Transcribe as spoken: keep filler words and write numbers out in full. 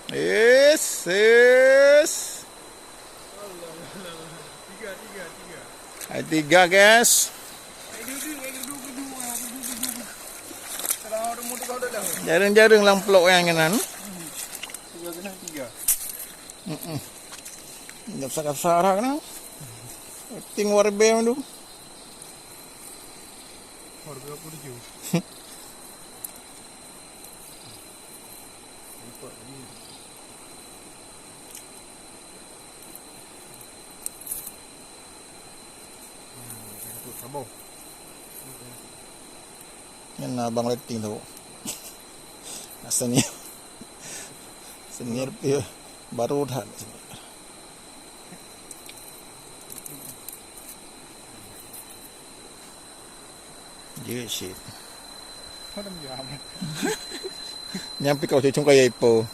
Yes, yes. Hai tiga, guys. Jareueng-jareueng lam vlog nyang keunan. Tiga kena tiga. Mm-mm. Dah besar-besar dah keunan. Ting warbe tu. Harga apa tujuh? Empat tadi. Hmm, satu saboh. Nyan abang rating tu. Senior. Senior pih baru dah. Jeuet cit. Nyang pih kau cucung kaya ipo.